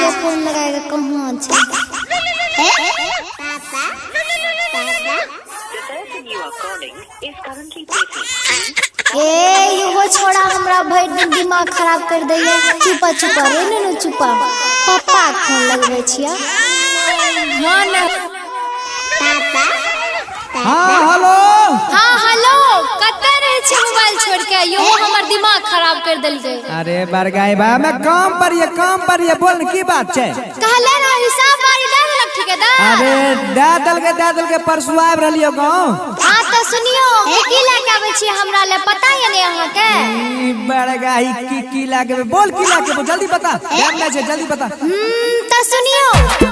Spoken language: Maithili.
छियै फोन लगाए के कहाँ छै। The person you are calling is currently busy. ए इहो छोड़ा हमरा भरि दिन दिमाग खराब कर दैया। चुपा चुपा रे नुनू चुपा, पप्पा के फोन लगबै छियै। हाँ ना। हाँ हेलो। हाँ हेलो, कतऽ रहै छी मोबाइल छोड़ के? यो हमर दिमाग खराब कर देलकै। अरे बरगाई बा, मैं काम पर ये, काम पर ये, बोल न की बात छै? कहले रह हिसाब बारी दे देलक ठेकेदार। अरे दे देलकै, दे देलकै, परसू आबि रहलियो गाँव। हाँ तऽ सुनियो, की लए के आबै छियै हमरा ले पता ये ने अहाँके? ई बरगाई की की लए के, बोल की लए के, जल्दी बता, टाइम नहि छै, जल्दी बता। तऽ सुनियो।